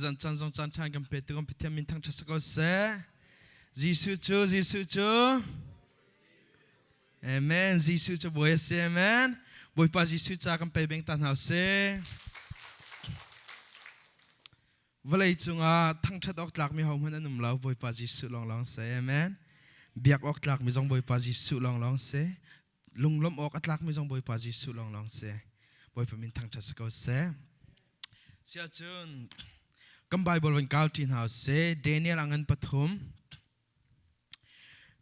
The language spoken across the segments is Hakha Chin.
Zan caan zong caan ṭha kan pe tu kan Pathian min thangṭhat si ko seh. Jesuh cu Jesuh cu Amen. Jesuh cu Bawi a si. Amen. Bawipa Jesuh ca kan pe beng ta hna sih. Vawlei cungah thangṭhat awk tlakmi hohmanh an um lo. Bawipa Jesuh lawnglawng si. Amen. Biak awk tlakmi zong Bawipa Jesuh lawnglawng si. Lunglawmh awk a tlakmi zong Bawipa Jesuh lawnglawng si. Bawipa min thangṭhat si ko seh. Siahcun kan Bible van kau ṭi hna usih. Daniel a ngan pathum.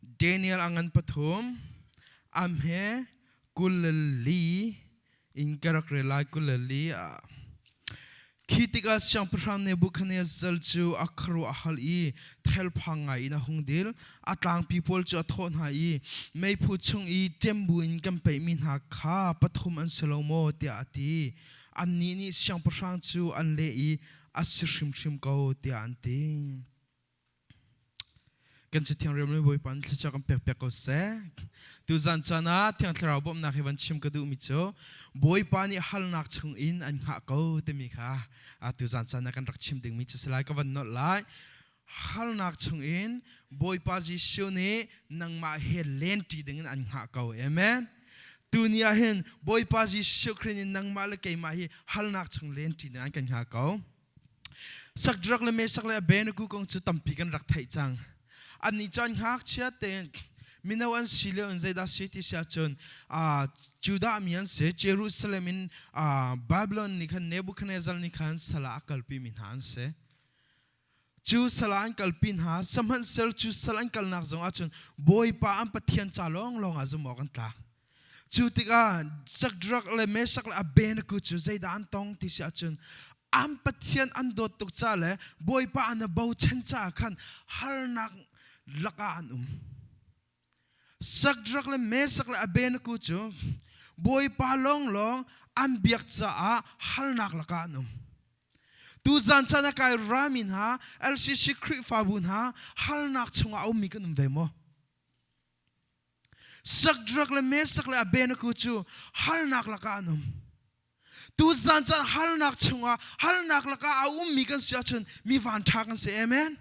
Daniel a ngan pathum. Am he 24 in ka rak rel lai 24 ah. Khi tikah siangpahrang Nebuchadnezzar cu a khuaruah a hal i thelphang ngai in a hung dil. A tlangpi pawl cu a thawh hna i, Meiphu chung i ṭem buin kan peihmi hna kha pathum an si lo maw? tiah a ti. Annih nih siangpahrang cu an leh i, A si hrimhrim ko, tiah an ti. Kan Cathiang riammi Bawipa nih thluachuah kan pek piak ko seh. Tuzan caan ah Thiang Thlarau bawmhnak hi van chim ka duhmi cu Bawipa nih halnak chung in an hngah ko timi kha tuzan caan ah kan rak chim dingmi cu si lai ka van nolh lai. Halnak chung in Bawipa Jesuh nih nangmah he lenṭi dingin an hngah ko. Amen. Tuni ah hin Bawipa Jesuh Khrih nih nangmah le keimah hi halnak chung lenṭi ding an kan hngah ko. Sakdrak le Mesak le Abednego kong cu tampi kan rak theih cang. Annih cu an ngakchia tein mino an si lio in zeidah si ti si ahcun Judah mi an si. Jerusalem in Babylon nih khan Nebuchadnezzar nih khan sal ah a kalpi mi hna an si. Cu sal ah an kalpi hna, sihmanhsehlaw cu sal an kalnak zong ahcun Bawipa an Pathian ca lawnglawng ah zumh awk an tlak. Cu tikah Shadrach le Meshach le Abednego cu zeidah an tong ti si ahcun an Pathian an dawt tuk ca le Bawipa an i bochan caah khan harnak lakah an um. Shadrach le Meshach le Abednego cu Bawipa lawnglawng an biak caah harnak lakah an um. Tuzan chan ah kai rami hna LCC Khrihfabu hna harnak chungah a ummi kan um ve maw? Shadrach le Meshach le Abednego cu harnak lakah an um. Tuzan caan harnak chungah harnak lakah a ummi kan si ahcun mi vanṭha kan si. Amen.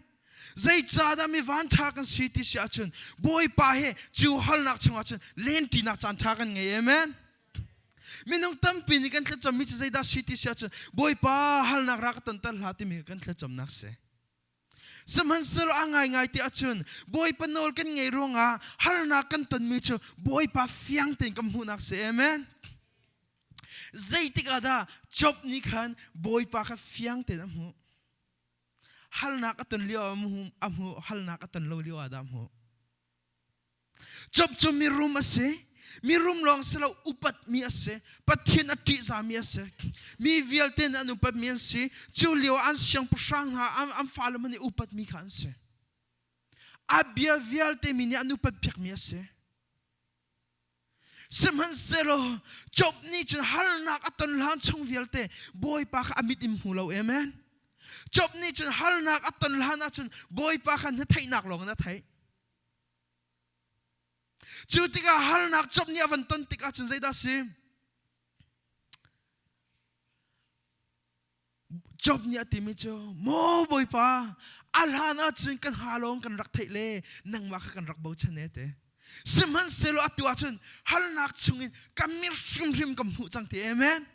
Zeicahdah mi vanṭha kan si ti si ahcun Bawipa he cu harnak chungah cun lenṭinak caan ṭha kan ngei. Amen. Minung tampi nih kan thlacammi cu zeidah si ti si ahcun Bawipa harnak ra ka tonter hlah timi kan thlacamnak si. Sihmanhsehlaw a ngaingai ti ahcun Bawipa nawl kan ngei ruangah harnak kan tonmi cu Bawipa fiang tein kan hmuhnak si. Amen. Zeitik ah dah Job nih khan Bawipa kha fiang tein a hmuh? Harnak a ton lio ah a hmuh, harnak a ton lo lio ah dah a hmuh? Job cu mirum a si. Mirum lawng si lo upatmi a si. Pathian a ṭihzami a si. Mi vialte nih an upatmi an si. Cu lio ah an siangpahrang hna an fale hmanh nih upatmi kha an si. A bia vialte mi nih an upat piakmi a si. Sihmanhsehlaw Job nih cun harnak a ton hlan chung vialte Bawipa kha a mit in hmu lo. Amen. Job nih cun harnak a ton hlan ahcun Bawipa kha hnatheihnak lawng in a theih. Cu tikah harnak Job nih a van ton tikah cun zeidah a si? Job nih a timi cu, Maw Bawipa, a hlan ahcun kan ha lawng kan rak theih le nangmah kha kan rak bochan e te. Sihmanhsehlaw atu ahcun harnak chungin ka mir hrimhrim ka hmuh cang ti. Amen.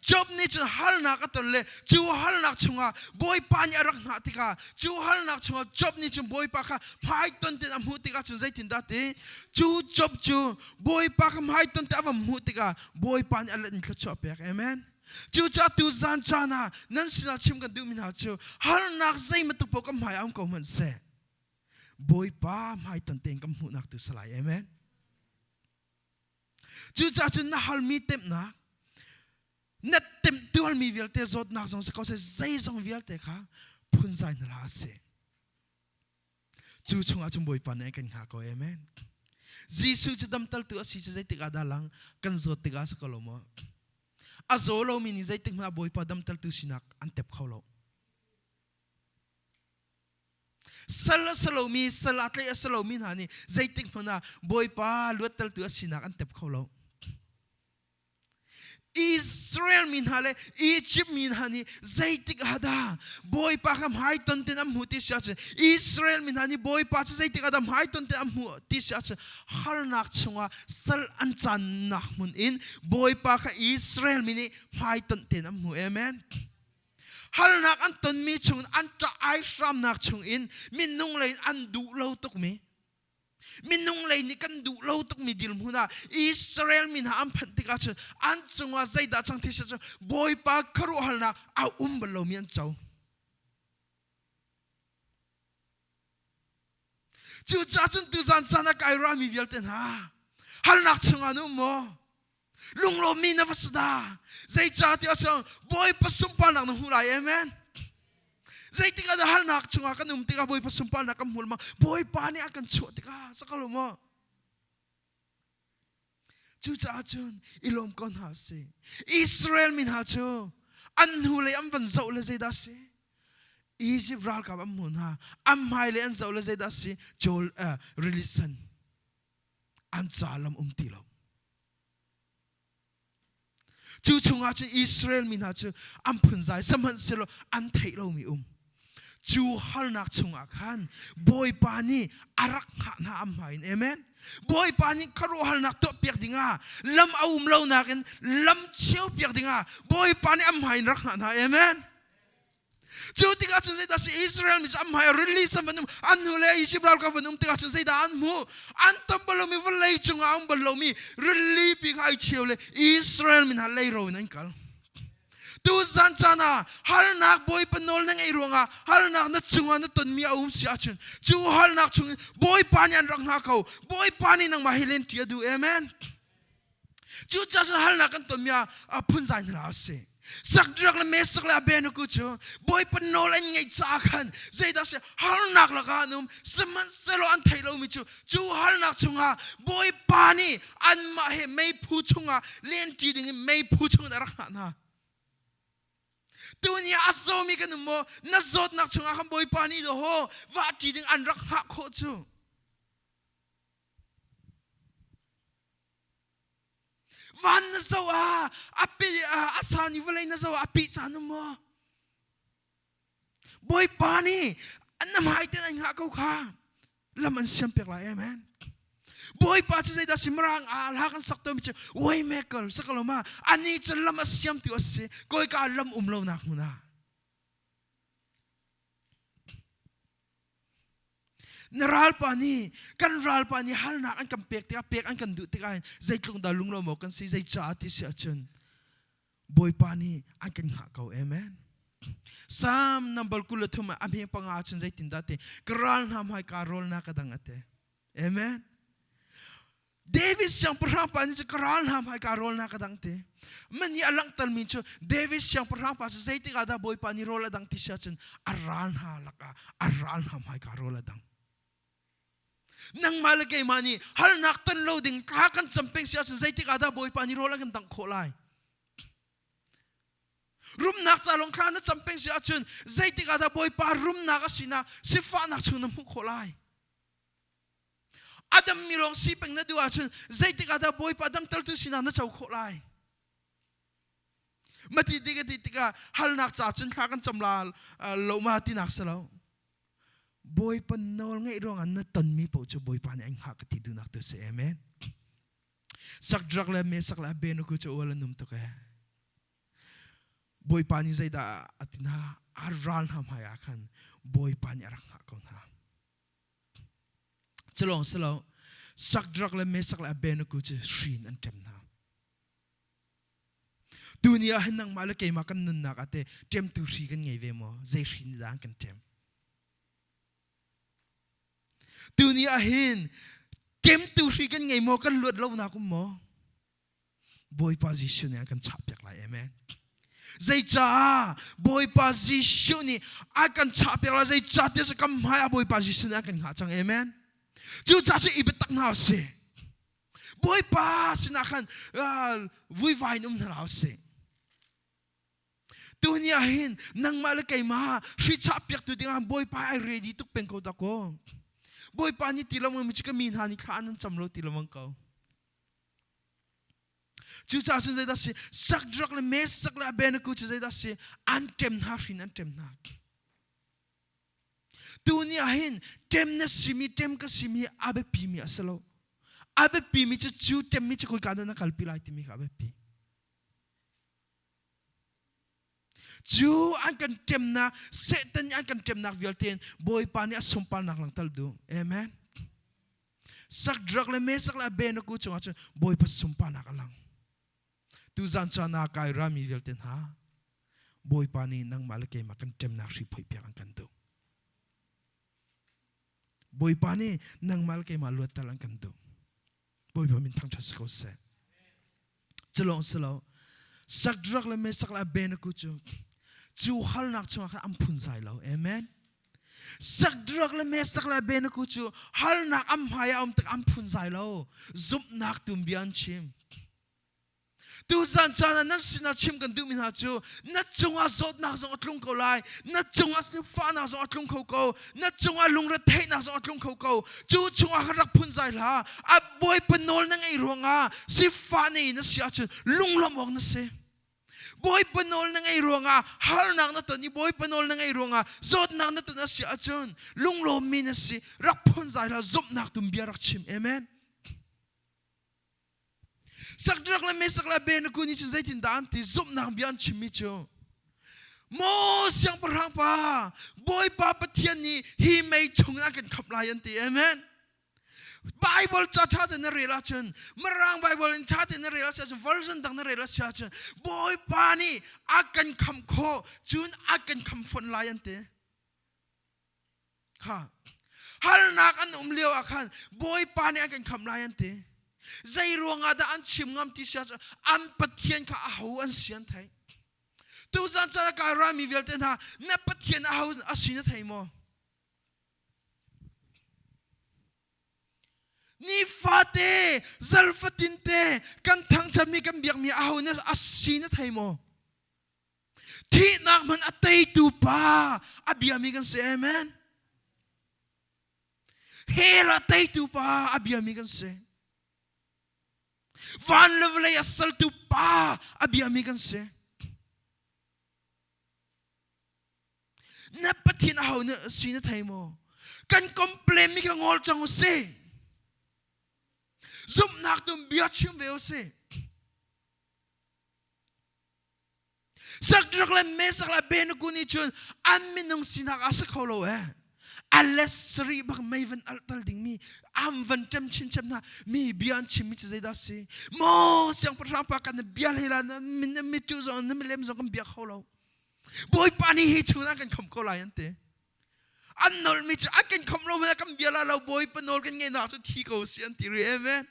Job nih cun harnak a ton le cu harnak chungah Bawipa nih a rak hngah tikah cu harnak chungah Job nih cun Bawipa kha hmaiton tein a hmuh tikah cun zeitindah ti cu Job cu Bawipa kha hmaiton te a va hmuh tikah Bawipa nih a let in thluachuah a pek. Amen. Cucaah tu zan caan ah nan sinah chim kan duhmi hna cu harnak zeimatuk paoh kan hmai ah um ko hmanh seh Bawipa hmaiton tein kan hmuhnak tu salai. Amen. Cucaah cun na halmi temhnak, na temhtuarmi vialte zawtnak zong si ko seh, zeizong vialte kha phunzai hna hlah sih. Cu chungah cun Bawipa nih kan hngah ko. Amen. Jesuh cu damtertu a si cu zeitik ah dah lang kan zawt tikah si ko lo maw? A zaw lomi nih zeitik hmanh ah Bawipa damtertu sinak an tep kho lo. Sal a si lomi, sal ah tlaih a si lomi hna nih zeitik hmanh ah Bawipa luattertu a sinak an tep kho lo. Israel mi hna le Egypt mi hna nih zeitik ah dah Bawipa kha hmaiton ten an hmuh ti si ahcun Israel mi hna nih Bawipa cu zeitik ah dah hmaiton ten an hmuh ti si ahcun harnak chungah sal an cannak hmun in Bawipa kha Israel mi nih hmaitonh ten an hmuh. Amen. Harnak an tonmi chungin an ṭah ai hramnak chungin minung lei in an duh lo tukmi Minung lei nih kan duh lo tukmi dirhmun ah Israel mi hna an phanh tikah cun an cungah zeidah cang ti si cu Bawipa khuaruahharnak a um bal lomi an co. Cucaah cun tuzan caan ah kai rami vialte hna harnak chungah na um maw? Lunglawmmi na va si dah? Zeicahtiah cun Bawipa sunparnak na hmu lai. Amen. Zeitik ah dah harnak chungah kan um tikah Bawipa sunparnak kan hmu ma Bawipa nih a kan chuah tikah sakalo maw? Cucaah cun i lawm ko hna sih. Israel mi hna cu an hnulei an van zoh le zeidah a si? Egypt ralkap an hmu hna. An hmailei an zoh le zeidah a si? Joel uh, rili sen an ca lam um ti lo. Cu chungah cun Israel mi hna cu an phunzai sihmanhsehlaw an theih lomi um. Cu harnak chungah khan Bawipa nih a rak hngah hna an hmai in amen. Bawipa nih khuaruahharnak tuahpiak dingah lam a um lonak in lam cheupiak dingah Bawipa nih an hmai in rak hngah hna amen. Cu tikah cun zeidah si Israel mi cu an hmai rili sam an um an hnu le Egypt ralkap van um tikah cun zeidah an hmuh an ton bal lomi vawlei cungah a um bal lomi rili pi kha ai cheu le Israel mi hna leiro in an kal. Tuzan caan ah harnak Bawipa nawl na ngeih ruangah harnak na cungah na tonmi a um si ahcun cu harnak chungin Bawipa nih an rak hngah ko Bawipa nih nangmah hi len ṭi a duh amen. Cucaah cun halnak kan tonmi ah phunzai hna a si. Sakdrak le Mesak le Abednego cu Bawipa nawl an ngeih caah khan zeidah si harnak lakah an um sihmanhsehlaw an theih lomi cu cu harnak chungah Bawipa nih anmah he meiphu chungah lenti dingin meiphu chungin a rak hngah hna. Tuni ah a zawmi kan um maw na zawtnak chungah khan Bawipa nih daw va ṭi ding an rak hngah khawh cu. Van na zoh ah a pi a san i vawlei na zoh ah a pih caan um maw? Bawipa nih na hmai te an hngah ko kha lam an siam piak lai amen. Bawipa cu zeidah si mirang ah hla kan sak tawnmi cu waymaker sakaloma ani cu lam a siam tu a si kawika lam um lo nak hmun ah Na ralpa nih kan ralpa nih halnak an kan pek tikah pek an kan duh tikah hin zeitluk dah lunglawm awk kan si zeicah ti si ahcun Bawipa nih an kan hngah ko amen. Psalm number 23 ah a hme panga ahcun zeitindah ti ka ral hna hmai ka rawl na ka dang ate amen. David siangpahrang pa nih cu ka ral hna hmai ka rawl na ka dang ti. Man nih a langhtermi cu David siangpahrang pa cu zeitik ah dah Bawipa nih rawl a dang ti si ahcun a ral hna lakah a ral hna hmai ka rawl a dang. Nangmah le keimah nih harnak ton lo ding thla kan cam peng si ahcun zeitik ah dah Bawipa nih rawl a kan dangh khawh lai? Rumnak ca lawng thla na cam peng si ahcun zeitik ah dah Bawipa rumnak a sinak sifahnak chung na hmuh khawh lai? A dammi lawng si peng na duh ahcun zeitik ah dah Bawipa damtertu sinah na co khawh lai? Mati ti ka ti tikah halnak ca cun thla kan cam la lo ma tinak si lo. Bawipa nawl ngeih ruangah na tonmi paoh cu Bawipa nih an hngah ka ti duhnak tu si amen. Sakdrak le Mesak le Abednego cu ual an um tuk ee. Bawipa nih zeidah a ti hna? A ral hna hmai ah khan Bawipa nih a rak hngah ko hna. Culawng si lo, Shadrach le Meshach le Abednego cu hri in an ṭem hna. Tuni ah hin nangmah le keimah kan nunnak ah teh ṭemtu hri kan ngei ve maw? Zei hri nih dah an kan ṭem? Tuni ah hin ṭemtu hri kan ngei maw? Kan luat lonak um maw? Bawipa Jesuh nih a kan chahpiak lai. Amen. Zeicah Bawipa Jesuh nih a kan chahpiak lai? Zeicah tiah cu kan hmai ah Bawipa Jesuh nih a kan hngah cang. Amen. Cucaah cu i biatak hna usih. Bawipa sinah khan vuivai in um hna usih. Tuni ah hin nangmah le keimah hri chahpiaktu dingah Bawipa ai ready tuk peng ko dah kaw. Bawipa nih ti lo mi cu ka mi hna nih thla an cam lo ti lo mang ko. Cucaah cun zeidah si Shadrach le Meshach le Abednego cu zeidah si an ṭem hna hrin an ṭem hna. Tuni ah hin ṭem na simi ṭem ka simi a biapimi a si lo. A biapimi cu cu ṭemmi cu khoika dah na kalpi lai timi kha a biapi. Cu an kan ṭemnak Satan nih an kan ṭemnak vialte in Bawipa nih a sunparnak langter duh. Amen. Shadrach le Meshach le Abednego cungah cun Bawipa sunparnak a lang. Tuzan caan ah kai rami vialte hna Bawipa nih nangmah le keimah kan ṭemnak hri phoihpiak an kan duh. Bawipa nih nangmah le keimah luatter an kan duh. Bawipa min thangṭhat si ko seh. Culawng si lo, Shadrach le Meshach le Abednego cu cu halnak chungah khan an phunzai lo. Amen. Shadrach le Meshach le Abednego cu halnak an hmai ah um tik an phunzai lo. Zumhnak tum bia an chim. Tuzan caan ah nan sinah chim kan duhmi hna cu na cungah zawtnak zong a tlung ko lai, na cungah sifahnak zong a tlung kho ko, na cungah lungretheihnak zong a tlung kho ko. Cu chungah khan rak phunzai hlah. A Bawipa nawl na ngeih ruangah sifah nei na si ahcun lunglawmh awk na si. Bawipa nawl na ngeih ruangah harnak na ton i Bawipa nawl na ngeih ruangah zawtnak na ton a si ahcun lunglawmmi na si. Rak phunzai hlah, zumhnak tum bia rak chim. Amen. Shadrach le Meshach le Abednego nih cun zeitindah an ti? Zumhnak bia an chimmi cu Maw siangpahrang pa, Bawipa Pathian nih hi mei chung in a kan khamh lai an ti. Amen. Bible ca ṭha tein na rel ahcun, Mirang Bible in ṭha tein na rel ahcun, version dang na rel ahcun, Bawipa nih a kan khamh khawh, cun a kan khamh fawn lai an ti. Kha harnak an um lio ah khan Bawipa nih an kan khamh lai an ti. Zei ruangah dah an chim ngam ti si ahcun an Pathian kha aho an si an theih. Tuzan caan ah kai rami vialte hna na Pathian aho a si na thei maw? Nifate zarfatin te kan thangṭhatmi kan biakmi aho na a si na thei maw? Thihnak hmanh a teitu pa a biami kan si. Amen. Hell a teitu pa a biami kan si. Van le vawlei a saltu pa a biami kan si. Na Pathian aho na si na thei maw? Kan complain mi kha ngol cang u si. Zumhnak tum bia chim ve u si. Shadrach le Meshach le Abednego nih cun an minung sinak a si kho lo eh. A let sarih bak mei van alh tal dingmi an van ṭem chinchem hna mi bia an chimmi cu zeidah si maw siangpahrang pa kan bia hlei la na min na mitu zong na milem zong kan bia kho lo Bawipa nih hi chung ah kan kham ko lai an ti an nolmi cu an kan kham lo hmanh kan bia la lo Bawipa nawl kan ngeihnak cu thi ko si an ti rih amen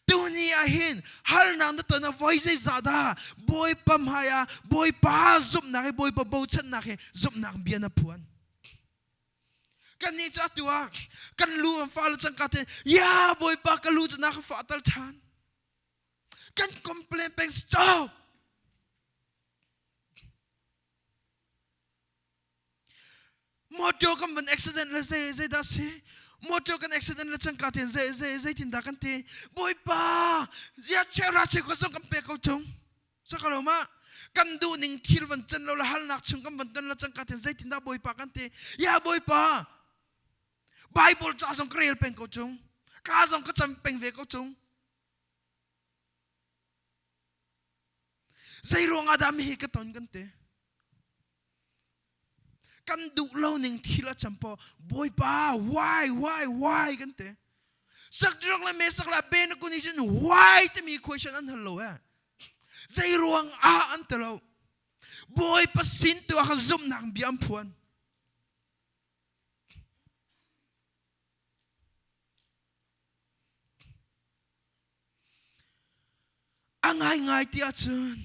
Tuni ah hin harnak na ton ah voi zeizah dah Bawipa hmai ah Bawipa zumhnak he Bawipa bochannak he zumhnak bia na phuan. Kannih cu atu ah kan lu an fa le cangka te ya Bawipa ka lu cu na ka fah tal ṭhan. Kan complain peng stop. Motor kan van accident le zei zei dah si? Motor kan accident le cangka ten zei zei zeitin dah kan ti? Bawipa, zia che ra che ko zong kan pe ko tung. Sakalo ma kan duh ning thil van can lo le halnak chung kan van ton le cangka ten zeitin dah Bawipa kan ti? Ya Bawipa, Bible ca zong ka rel peng ko chung. Ka zong ka cam peng ve ko chung. Zei ruangah dah mi hi ka ton kan ti? Kan duh lo ning thil a cam po Bawipa why why why kan ti. Shadrach le Meshach le Abednego nih cun why timi question an hal lo eh. Zei ruang ah an ti lo. Bawipa sin tu ah khan zumhnak bia an phuan. A ngaingai ti ahcun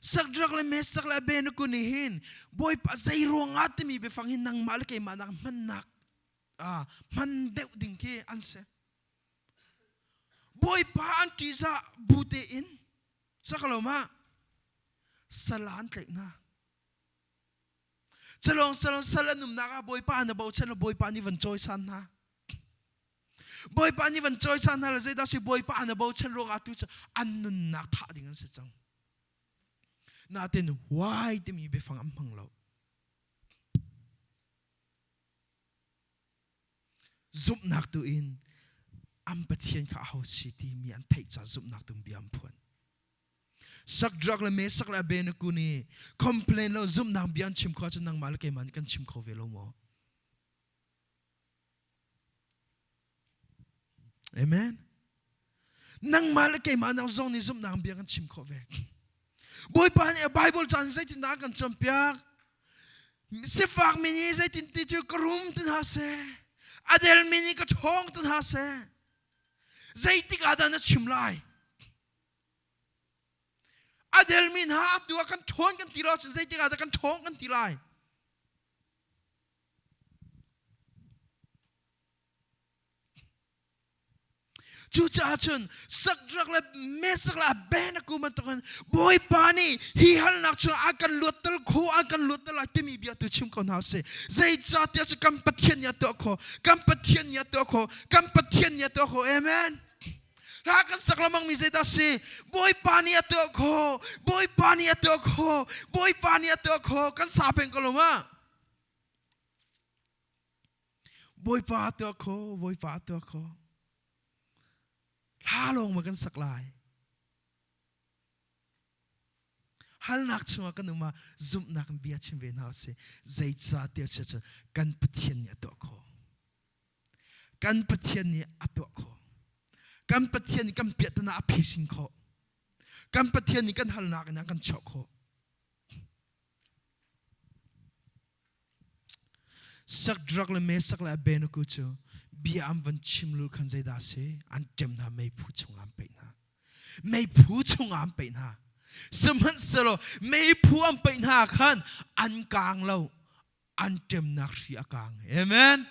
Shadrach le Meshach le Abednego nih hin Bawipa zei ruangah timi biafang hi nangmah le keimah nak hmannak ah hman deuh ding khi an si. Bawipa an ṭihzah bu tein sakalo ma sal an tlaih hna. Calong salon sal an umnak ah Bawipa na bochan Bawipa nih van cawisan hna. Bawipa nih van cawisan hna le zeidah si Bawipa na bochan ruangah tu cu an nunnak thah ding an si cang. Natin why timi biafang an hmang lo. Zumhnak tu in an Pathian kha aho si timi an theih ca zumhnak tu bia an phuan. Sakdrak le Mesak le Abednego nih complain lo zumhnak bia an chim kho ahcun nangmah le keimah nih kan chim kho ve lo maw? Amen. Nangmah le keimah nang zong nih zumhnak bia kan chim khawh ve. Bawipa nih Bible caan zeitindah a kan cawnpiak? Sifak mi nih zeitin ti cu ka rum ti hna seh. A delmi nih ka ṭhawng ti hna seh. Zeitik ah dah na chim lai? A delmi hna atu ah kan ṭhawn kan ti lo ahcun zeitik ah dah kan ṭhawng kan ti lai? Cucaah cun Sakdrak le Mesak le Abednego bantukin Bawipa nih hi halnak chungah a kan luatter kho, a kan luatter lai timi bia tu chim ko hna usih. Zeicahtiah cu kan Pathian nih a tuah khawh, kan Pathian nih a tuah khawh, kan Pathian nih a tuah khawh. Amen. Hla kan sak lengmang mi zeidah si? Bawipa nih a tuah khawh, Bawipa nih a tuah khawh, Bawipa nih a tuah khawh. Kan sa peng ko lo ma? Bawipa tuah kho, Bawipa tuah kho. Hla lawng ma kan sak lai. Halnak chungah kan um ah zumhnak in bia chim ve hna usih. Zeicahtiah cun kan Pathian nih a tuah khawh. Kan Pathian nih a tuah khawh. Kan Pathian nih kan piahtana a phisin khawh. Kan Pathian nih kan halnak in a kan chuah khawh. Sakdrak le Mesak le Abednego cu bia an van chim lul khan zeidah a si? An ṭem hna, meiphu chungah an paih hna. Meiphu chungah an paih hna. Sihmanhsehlaw meiphu an paih hna khan an kaang lo, an ṭemnak hri a kaang. Amen.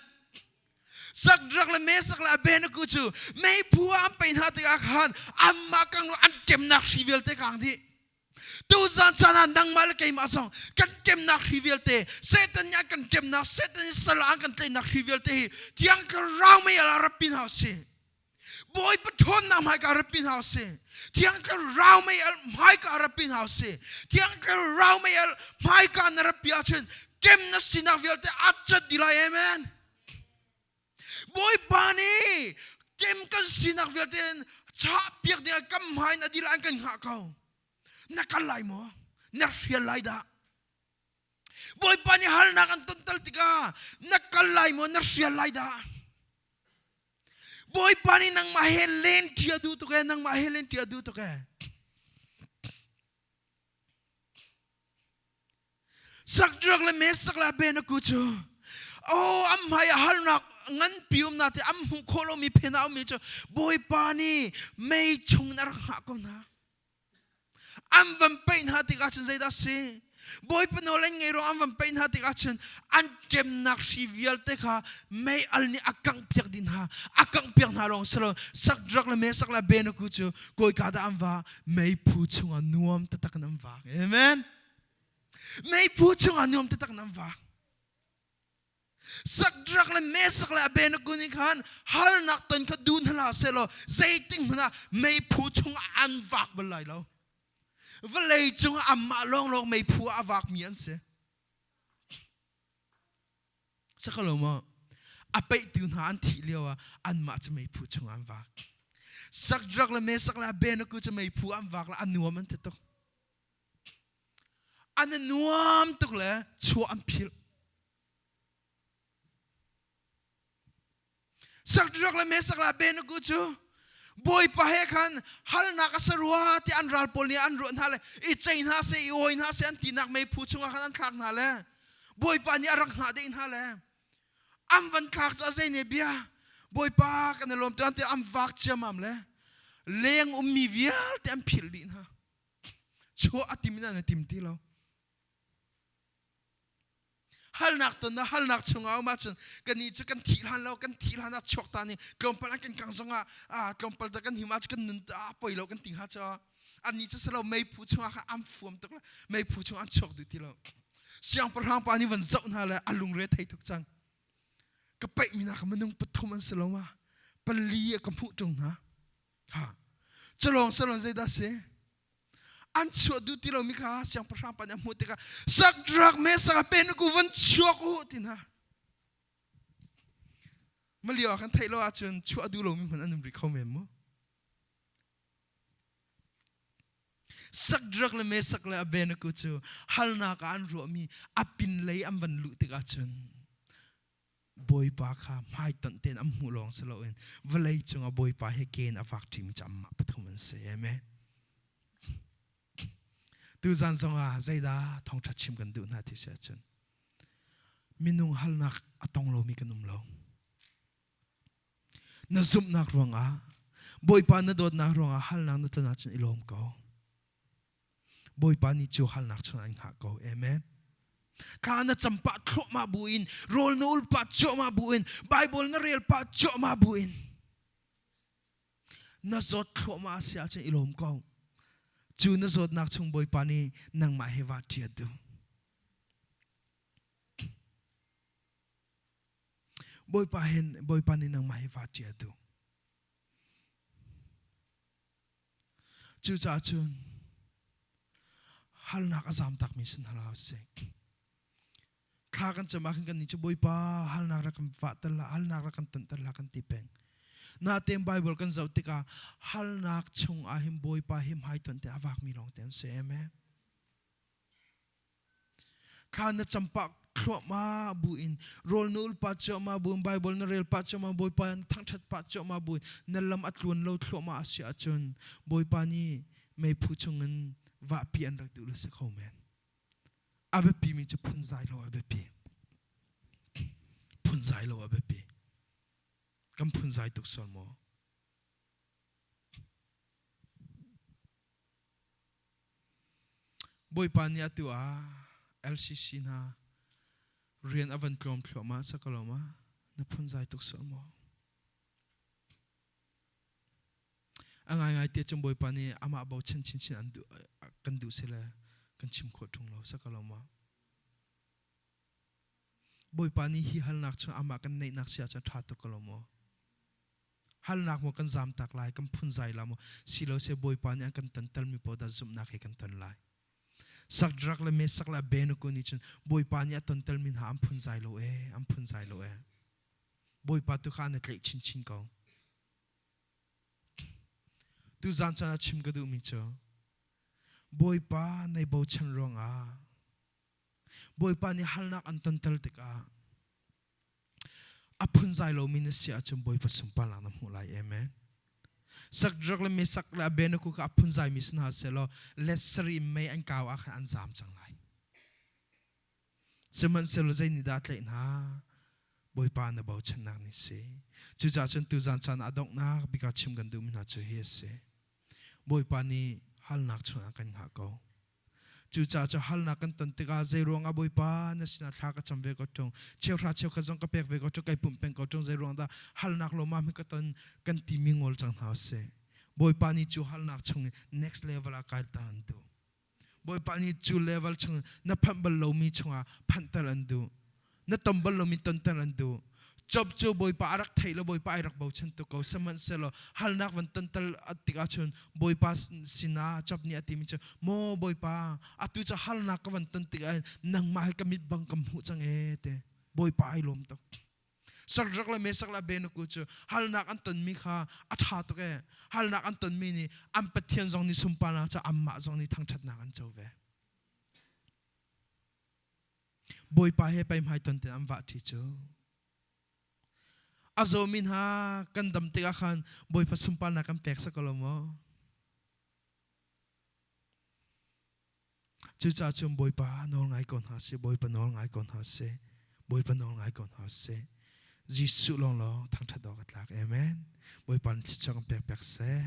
Sakdrak le Mesak le Abednego cu meiphu ah an paih hna tikah khan anmah kang lo an ṭemnak hri vialte kaang dih. Tuzan caan ah nangmah le keimah zong kan ṭemnak hri vialte, Satan nih an kan ṭemnak, Satan nih sal ah an kan tlaihnak hri vialte hi Thiang Thlarau mei ah rak pi hna usih. Bawipa ṭhawnnak hmaika rak pi hna usih. Thiang Thlarau mei hmaika rak pi hna usih. Thiang Thlarau mei hmaika na rak pi ahcun ṭem na sinak vialte a cat dih lai. Amen. Bawipa nih ṭem kan sinak vialte in chahpiak dingah kan hmai in a dil an kan hngah ko. Na kal lai maw? Na hrial lai dah? Bawipa nih harnak an tontal tikah na kal lai maw? Na hrial lai dah? Bawipa nih nangmah he len ṭi a duh tuk ee, nangmah he len ṭi a duh tuk ee. Sakdrak le Mesak le Abednego cu oh an hmai ah harnak nganpi um na te an hmuh khawh lomi phen ah ummi cu Bawipa nih mei chung in a rak hngah ko hna. An van peih hna tikah cun zeidah si? Bawipa nawl an ngei ruang an van peih hna tikah cun an ṭemnak hri vialte kha mei al nih a kanghpiak dih hna. A kanghpiak hna lawng si lo Sakdrak le Mesak le Abednego cu kawika dah an va meiphu chungah nuam taktak in an vak. Amen. Meiphu chungah nuam taktak in an vak. Sakdrak le Mesak le Abednego nih khan harnak ton kha duh hna hlah sehlaw zeitik hmanh ah meiphu chungah an vak bal lai lo. Vawlei cungah anmah lawnglawng meiphu ah a vakmi an si. Sakalo maw? A peihtu hna an thih lio ah anmah cu meiphu chungah an vak. Sakdrak le Mesak le Abednego cu meiphu an vak le a nuam an ti tuk. An i nuam tuk le chuah an philh. Sakdrak le Mesak le Abednego cu Bawipa he khan halnak a si rua ti an ral pawl nih an ruah hna le i cei hna seh i awi hna seh an tinak meiphu chungah khan an thlak hna le Bawipa nih a rak hngah deh hna le an van thlak cu a zei ne bia Bawipa kan i lawm tu an ti an vak ciamam le leng ummi vialte an philh dih hna chuah a tim in an i tim ti lo halnak ton na halnak chungah um ahcun kan i cu kan thih hlan lo kan thih hlan ah chuak ta ni tlawmpal an kan kang zongah ah tlawmpal ta kan him ah kan nun ta poi lo kan ti hnga cho anni cu salo meiphu chungah khan an fuam tuk la meiphu chung an chuak duh ti lo siangpahrang pa nih van zoh hna le a lungre thei tuk cang ka paih mi nak minung pathum an si lo ma. Pali a ka hmuh ṭung hna. Ha. Culawng salon zeidah si? An chuah duh ti lomi kha siangpahrang pa nih a hmuh tikah Sakdrak Mesak Abednego van chuak u ti hna. Malio ah kan theih lo ahcun chuah duh lomi hmanh an um rih kho men mu. Sakdrak le Mesak le Abednego cu halnak ah an ruahmi a pinlei an van luh tikah cun Bawipa kha hmaitonh tein an hmuh lawng si loin vawlei cungah Bawipa he ke in a vak ṭimi cu anmah pathum an si. Amen. Tuzan zongah zeidah thawngṭha chim kan duh hna ti si ahcun minung halnak a tong lomi kan um lo. Na zumhnak ruangah Bawipa na dawtnak ruangah halnak na ton ahcun i lawm ko. Bawipa nih cu halnak chung an hngah ko. Amen. Thla na cam pah thluahmah bu in, rawl na ul pah cuahmah bu in, Bible na rel pah cuahmah bu in, na zawt thluahmah a si ahcun i lawm ko. Cu na zawtnak chung Bawipa nih nangmah he va ṭiat duh. Bawipa hin Bawipa nih nangmah he va ṭiat duh. Cucaah cun halnak a zam takmi sin hal hau sih. Thla kan cam ah khan kan nih cu Bawipa halnak rak kan fahter hlah, halnak rak kan tonter hlah kan ti peng. Natein Bible kan zoh tikah halnak chung ah hin Bawipa hi hmaitonh te a vakmi lawng te an si. Amen. Thla na cam pah thluahmah bu in rawl na ul pah cuahmah bu in Bible na rel pah cuahmah Bawipa na thangṭhat pah cuahmah bu in na lam a tluan lo thluahmah a si ahcun Bawipa nih meiphu chungin vahpi an rak duh le si kho men. A biapi mi cu phunzai lo a biapi. Phunzai lo a biapi. Kan phunzai tuk sual maw? Bawipa nih atu ah LCC hna rian a van tlawm thluahmah sa ko lo ma? Na phunzai tuk sual maw? A ngaingai te cun Bawipa nih amah bochan chinchin an duh, kan duh sile kan chim khawh ṭung lo sa ko lo ma? Bawipa nih hi halnak chung amah kan neihnak si ahcun ṭha tuk ko lo maw? Halnak maw kan zamtak lai, kan phunzai la maw, silo se Bawipa nih an kan tontermi paoh dah zumhnak he kan ton lai. Sakdrak le Mesak le Abednego nih cun Bawipa nih a tontermi hna an phunzai lo ee, an phunzai lo ee. Bawipa tu kha an i tlaih chinchin ko. Tuzan caan ah chim ka duhmi cu Bawipa nei bochan ruangah Bawipa nih halnak an tonter tikah A phunzai lomi na si ahcun Bawipa sunparnak na hmuh lai. Amen. Sakdrak le Mesak le Abednego kha a phunzaimi si hna sehlaw let sarih in mei an kau ah khan an zaam cang lai. Sihmanhsehlaw zei nih dah a tlaih hna? Bawipa na bochannak nih si. Cucaah cun tuzan caan ah a donghnak bik ah chim kan duhmi hna cu hi a si. Bawipa nih halnak chungah kan hngah ko. Cucaah cu halnak kan ton tikah zeiruang ah Bawipa na sinah thla ka cam ve ko ṭung, cheuhra cheukhat zong ka pek ve ko ṭung, kai pumh peng ko ṭung, zeiruang dah halnak lawmam hi ka ton kan timi ngol cang hna usih. Bawipa nih cu halnak chung in next level ah kai ta an duh. Bawipa nih cu level chung na phanh bal lomi chungah phanhter an duh. Na ton bal lomi tonter an duh. Job cu Bawipa a rak theih lo Bawipa ai rak bochan tuk ko sihmanhsehlaw halnak van tontal tikah cun Bawipa sinah Job nih a timi cu maw Bawipa atu cu halnak ka van ton tikah nangmah hi ka mit bang ka hmuh cang ee te Bawipa ai lawm tuk Sakrak le Mesak le Abednego cu halnak an tonmi kha a ṭha tuk ee halnak an tonmi nih an Pathian zong nih sunparnak cu anmah zong nih thangṭhatnak an co ve Bawipa he pei hmaiton tein an vah ṭi cu. A zawmi hna kan dam tikah khan Bawipa sunparnak kan pek sak ko lo maw? Cucaah cun Bawipa nawl ngai ko hna sih, Bawipa nawl ngai ko hna sih, Bawipa nawl ngai ko hna sih. Jesuh lawnglawng thangṭhat awk a tlak. Amen. Bawipa nih thluachuah kan pek pek seh.